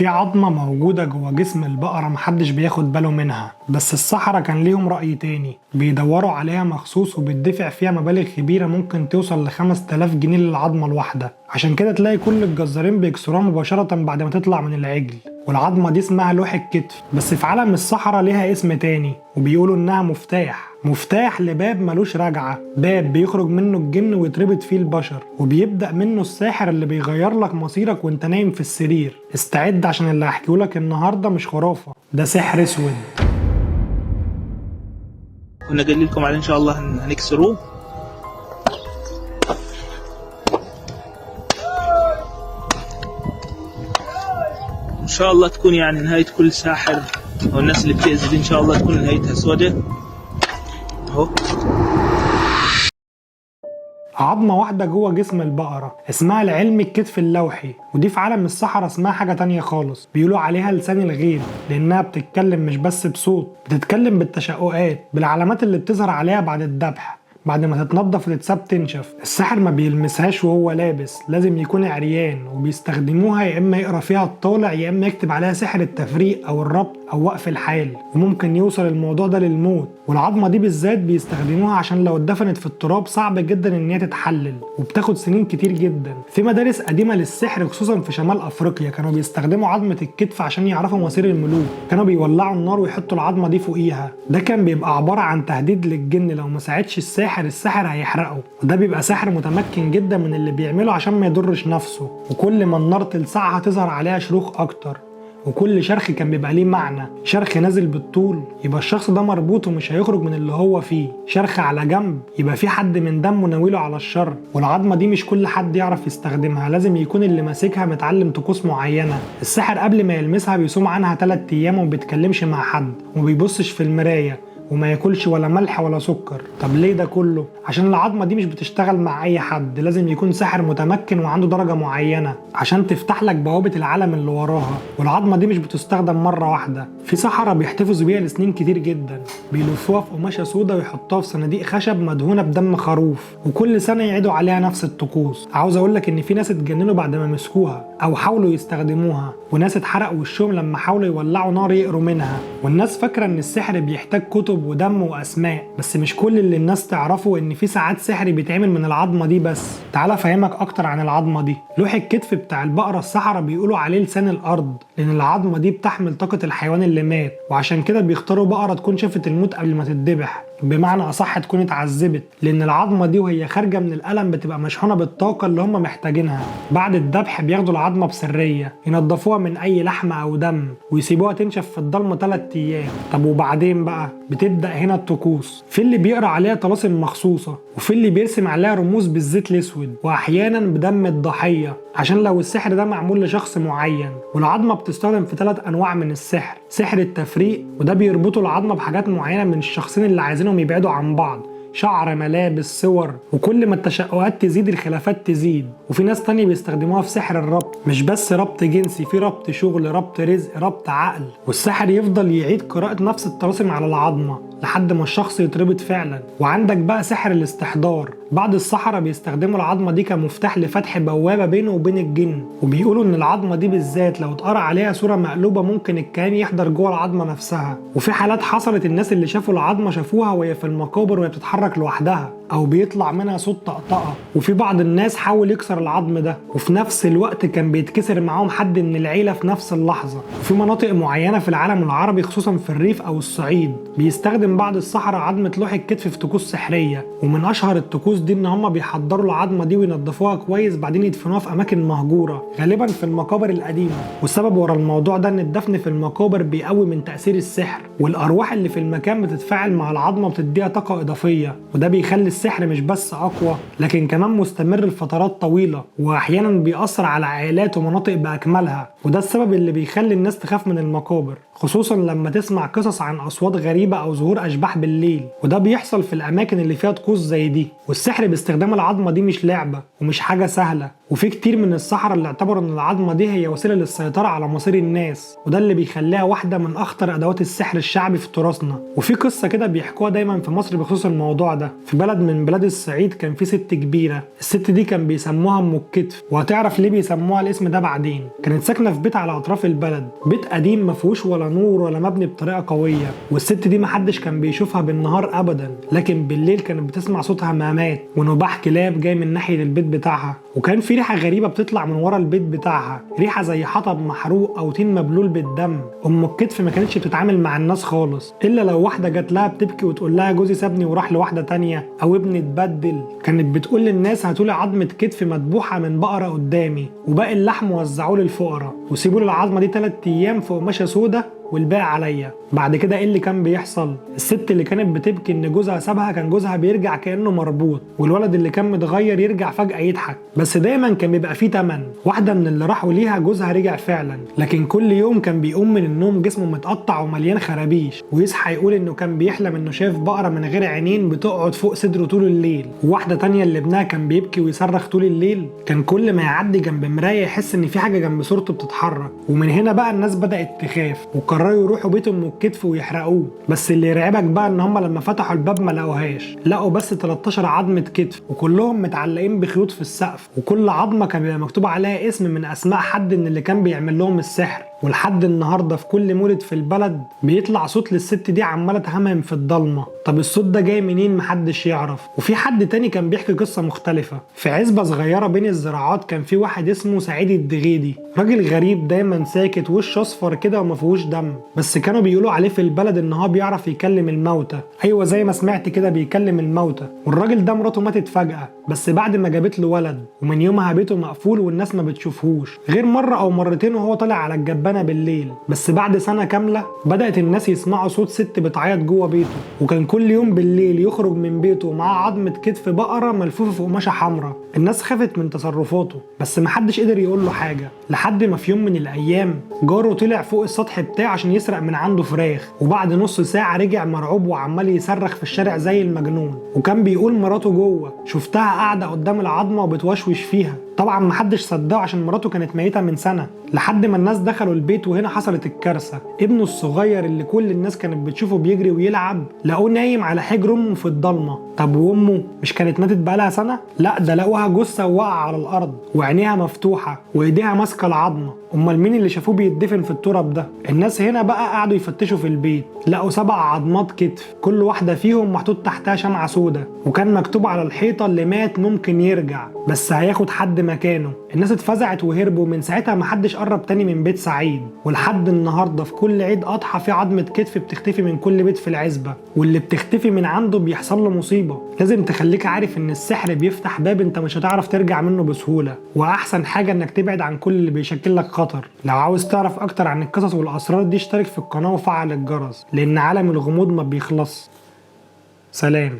في عظمة موجودة جوه جسم البقرة محدش بياخد باله منها، بس السحرة كان ليهم رأي تاني، بيدوروا عليها مخصوص وبيدفع فيها مبالغ كبيرة ممكن توصل ل5000 جنيه للعظمة الواحدة. عشان كده تلاقي كل الجزارين بيكسروها مباشرة بعد ما تطلع من العجل. والعظمة دي اسمها لوح الكتف، بس في عالم السحرة ليها اسم تاني وبيقولوا انها مفتاح، مفتاح لباب ملوش رجعة، باب بيخرج منه الجن ويتربط فيه البشر، وبيبدأ منه الساحر اللي بيغير لك مصيرك وانت نايم في السرير. استعد عشان اللي هحكيهولك النهاردة مش خرافة، ده سحر اسود. كنا قايلين لكم عليه ان شاء الله هنكسروه. ان شاء الله تكون يعني نهاية كل ساحر او الناس اللي بتأذي دي ان شاء الله تكون نهايتها سودة. اهو عظمة واحدة جوه جسم البقرة اسمها العلم الكتف اللوحي، ودي في عالم السحرة اسمها حاجة تانية خالص، بيقولوا عليها لسان الغيب، لأنها بتتكلم مش بس بصوت، بتتكلم بالتشققات، بالعلامات اللي بتظهر عليها بعد الذبح، بعد ما تتنضف وتتساب تنشف. الساحر ما بيلمسهاش وهو لابس، لازم يكون عريان، وبيستخدموها يا اما يقرا فيها الطالع يا اما يكتب عليها سحر التفريق او الربط او وقف الحال، وممكن يوصل الموضوع ده للموت. والعظمة دي بالذات بيستخدموها عشان لو اتدفنت في التراب صعب جدا ان هي تتحلل، وبتاخد سنين كتير جدا. في مدارس قديمة للسحر خصوصا في شمال افريقيا كانوا بيستخدموا عظمه الكتف عشان يعرفوا مصير الملوك، كانوا بيولعوا النار ويحطوا العظمة دي فوقيها. ده كان بيبقى عبارة عن تهديد للجن، لو ما ساعدش الساحر الساحر هيحرقه، وده بيبقى ساحر متمكن جدا من اللي بيعمله عشان ما يضرش نفسه. وكل ما النار تلسعها تظهر عليها شروخ اكتر، وكل شرخ كان بيبقى ليه معنى. شرخ نازل بالطول يبقى الشخص ده مربوط ومش هيخرج من اللي هو فيه، شرخ على جنب يبقى في حد من دمه ناويله على الشر. والعظمة دي مش كل حد يعرف يستخدمها، لازم يكون اللي ماسكها متعلم طقوس معينة. الساحر قبل ما يلمسها بيصوم عنها 3 أيام وما بيتكلمش مع حد وما بيبصش في المراية وما ياكلش ولا ملح ولا سكر. طب ليه ده كله؟ عشان العظمة دي مش بتشتغل مع اي حد، لازم يكون ساحر متمكن وعنده درجه معينة عشان تفتح لك بوابه العالم اللي وراها. والعظمة دي مش بتستخدم مرة واحدة، في سحره بيحتفظوا بيها لسنين كتير جدا، بيلفوها في قماشة سودا ويحطوها في صناديق خشب مدهونه بدم خروف، وكل سنة يعيدوا عليها نفس الطقوس. عاوز اقول لك ان في ناس اتجننوا بعد ما مسكوها او حاولوا يستخدموها، وناس اتحرق وشهم لما حاولوا يولعوا نار يقروا منها. والناس فاكره ان السحر بيحتاج كتب ودم واسماء، بس مش كل اللي الناس تعرفه ان في ساعات سحر بيتعمل من العظمة دي بس. تعال افهمك اكتر عن العظمة دي. لوح الكتف بتاع البقرة السحرة بيقولوا عليه لسان الارض، لان العظمة دي بتحمل طاقة الحيوان اللي مات، وعشان كده بيختاروا بقرة تكون شافت الموت قبل ما تتذبح، بمعنى اصح تكون اتعذبت، لان العظمة دي وهي خارجه من القلم بتبقى مشحونه بالطاقة اللي هم محتاجينها. بعد الذبح بياخدوا العظمة بسريه، ينضفوها من اي لحمه او دم، ويسيبوها تنشف في الضلمة 3 ايام. طب وبعدين بقى بتبدا هنا الطقوس، في اللي بيقرا عليها طلاسم مخصوصة، وفي اللي بيرسم عليها رموز بالزيت الاسود، واحيانا بدم الضحية عشان لو السحر ده معمول لشخص معين. والعظمة بتستخدم في 3 انواع من السحر. سحر التفريق، وده بيربطوا العظمة بحاجات معينة من الشخصين اللي عايزينهم يبعدوا عن بعض، شعر، ملابس، صور، وكل ما التشققات تزيد الخلافات تزيد. وفي ناس تانية بيستخدموها في سحر الربط، مش بس ربط جنسي، في ربط شغل، ربط رزق، ربط عقل. والساحر يفضل يعيد قراءة نفس الطلاسم على العظمة لحد ما الشخص يتربط فعلا. وعندك بقى سحر الاستحضار، بعض السحرة بيستخدموا العظمة دي كمفتاح لفتح بوابة بينه وبين الجن، وبيقولوا ان العظمة دي بالذات لو اتقرأ عليها صورة مقلوبة ممكن الكيان يحضر جوه العظمة نفسها. وفي حالات حصلت الناس اللي شافوا العظمة شافوها وهي في المقابر وهي بتتحرك لوحدها، او بيطلع منها صوت طقطقة. وفي بعض الناس حاول يكسر العظم ده، وفي نفس الوقت كان بيتكسر معاهم حد من العيلة في نفس اللحظة. وفي مناطق معينة في العالم العربي خصوصا في الريف او الصعيد بيستخدم بعض السحرة عظمة لوح الكتف في طقوس سحرية. ومن اشهر الطقوس دي ان هم بيحضروا العظمة دي وينضفوها كويس، بعدين يدفنوها في اماكن مهجورة غالبا في المقابر القديمة. والسبب ورا الموضوع ده ان الدفن في المقابر بيقوي من تأثير السحر، والارواح اللي في المكان بتتفاعل مع العظمة وبتديها طاقة اضافية، وده بيخلي السحر مش بس اقوى لكن كمان مستمر لفترات طويلة، واحيانا بيأثر على عائلات ومناطق باكملها. وده السبب اللي بيخلي الناس تخاف من المقابر، خصوصا لما تسمع قصص عن اصوات غريبة او ظهور اشباح بالليل، وده بيحصل في الاماكن اللي فيها طقوس زي دي. والسحر باستخدام العظمة دي مش لعبه ومش حاجة سهلة، وفي كتير من السحرة اللي اعتبروا ان العظمة دي هي وسيلة للسيطرة على مصير الناس، وده اللي بيخليها واحدة من اخطر ادوات السحر الشعبي في تراثنا. وفي قصة كده بيحكوها دايما في مصر بخصوص الموضوع ده. في بلد من بلاد الصعيد كان في ست كبيرة، الست دي كان بيسموها ام الكتف، وهتعرف ليه بيسموها الاسم ده بعدين. كانت ساكنة في بيت على اطراف البلد، بيت قديم ما فيهوش ولا نور ولا مبني بطريقة قوية، والست دي محدش كان بيشوفها بالنهار ابدا، لكن بالليل كانت بتسمع صوت همامات ونباح كلاب جاي من ناحية البيت بتاعها. وكان في ريحه غريبة بتطلع من ورا البيت بتاعها، ريحه زي حطب محروق او طين مبلول بالدم. ام الكتف ما كانتش بتتعامل مع الناس خالص، الا لو واحدة جات لها بتبكي وتقول لها جوزي سابني وراح لواحدة تانية او ابني اتبدل. كانت بتقول للناس هاتولي عظمه كتف مذبوحه من بقرة قدامي، وباقي اللحم وزعوه للفقراء، وسيبوا لي العظمة دي 3 ايام في قماشة سودا والباقي عليا. بعد كده ايه اللي كان بيحصل؟ الست اللي كانت بتبكي ان جوزها سابها كان جوزها بيرجع كانه مربوط، والولد اللي كان متغير يرجع فجأة يضحك، بس دايما كان بيبقى فيه تمن. واحدة من اللي راحوا ليها جوزها رجع فعلا، لكن كل يوم كان بيقوم من النوم جسمه متقطع ومليان خرابيش، ويصحى يقول انه كان بيحلم انه شاف بقرة من غير عينين بتقعد فوق صدره طول الليل. وواحدة تانية اللي ابنها كان بيبكي ويصرخ طول الليل، كان كل ما يعدي جنب مراية يحس ان في حاجة جنب صورته بتتحرك. ومن هنا بقى الناس بدأت تخاف وقرروا يروحوا بيت ام الكتف ويحرقوه. بس اللي يرعبك بقى ان هم لما فتحوا الباب ما لقوهاش، لقوا بس 13 عظمه كتف وكلهم متعلقين بخيوط في السقف، وكل عظمه كان بيبقى مكتوب عليها اسم من اسماء حد من اللي كان بيعمل لهم السحر. ولحد النهارده في كل مولد في البلد بيطلع صوت للست دي عماله تهمهم في الضلمة. طب الصوت ده جاي منين؟ محدش يعرف. وفي حد تاني كان بيحكي قصة مختلفة. في عزبه صغيرة بين الزراعات كان في واحد اسمه سعيد الدغيدي، راجل غريب دايما ساكت، وشه اصفر كده وما فيهوش دم، بس كانوا بيقولوا عليه في البلد ان هو بيعرف يكلم الموتى. ايوه زي ما سمعت كده، بيكلم الموتى. والراجل ده مراته ماتت فجأة، بس بعد ما جابت له ولد، ومن يومها بيته مقفول والناس ما بتشوفهوش غير مرة او مرتين وهو طالع على الجبانه بالليل. بس بعد سنة كاملة بدات الناس يسمعوا صوت ست بتعيط جوه بيته، وكان كل يوم بالليل يخرج من بيته ومعاه عظمه كتف بقرة ملفوفه في قماشة حمراء. الناس خافت من تصرفاته، بس محدش قدر يقول له حاجة، لحد ما في يوم من الايام جاره طلع فوق السطح بتاعه عشان يسرق من عنده فراخ، وبعد نص ساعة رجع مرعوب وعمال يصرخ في الشارع زي المجنون، وكان بيقول مراته جوه شفتها قاعدة قدام العظمة وبتوشوش فيها. طبعا محدش صدقه عشان مراته كانت ميته من سنة، لحد ما الناس دخلوا البيت وهنا حصلت الكارثة. ابنه الصغير اللي كل الناس كانت بتشوفه بيجري ويلعب لقوه نايم على حجر امه في الضلمة. طب وامه مش كانت ماتت بقالها سنة؟ لا، ده لقوها جثة وقع على الارض وعينيها مفتوحة وايديها ماسكه العظمة. امال مين اللي شافوه بيدفن في التراب ده؟ الناس هنا بقى قعدوا يفتشوا في البيت، لقوا 7 عظمات كتف، كل واحدة فيهم محطوط تحتها شمعة سودة، وكان مكتوب على الحيطة اللي مات ممكن يرجع بس هياخد حد مكانه. الناس اتفزعت وهربوا، من ساعتها محدش قرب تاني من بيت سعيد. ولحد النهارده في كل عيد اضحى في عظمه كتف بتختفي من كل بيت في العزبة، واللي بتختفي من عنده بيحصل له مصيبة. لازم تخليك عارف ان السحر بيفتح باب انت مش هتعرف ترجع منه بسهولة، واحسن حاجة انك تبعد عن كل اللي بيشكل لك خطر. لو عاوز تعرف اكتر عن القصص والاسرار دي اشترك في القناة وفعل الجرس، لان عالم الغموض ما بيخلص. سلام.